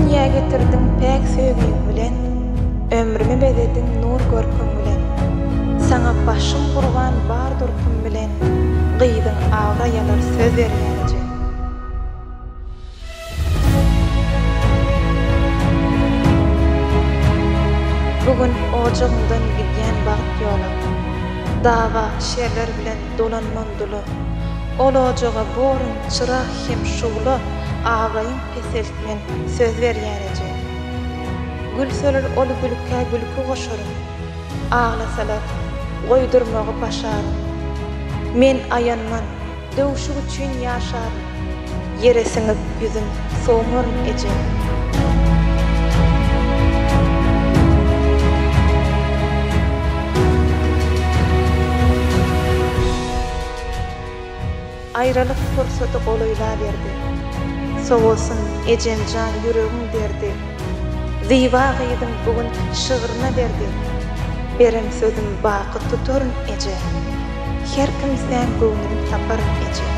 dünýä getirdiň päk söýgiň bilen, Ömrümi bezediň nur görküň bilen. Saňa başym gurban bar durkum bilen, Gyzyň abraý alar söz berýän eje. Bu gün ojagyňdan gidýän bagt ýola, Dawa, şerler bilen dolanman dula. Ol ojaga borun çyrag hem şugla, Abraýyň peseltmen, söz berýän eje. Gülseler ol gülkä gülki goşaryn, Aglasalar, goýdurmagy başaryn. Men aýanman, Döwşük üçin ýaşaryn. Ýere siňip ýüzüm sowmaryn eje. Aýralyk pursady golaýlaberdi. Sowasyn, ejemjan ýüregiň derdi. Zyba gyzyň bu gün şygryna berdi. Beren sözüm baky tutaryn eje. Her kimsäň göwnüni taparyn eje.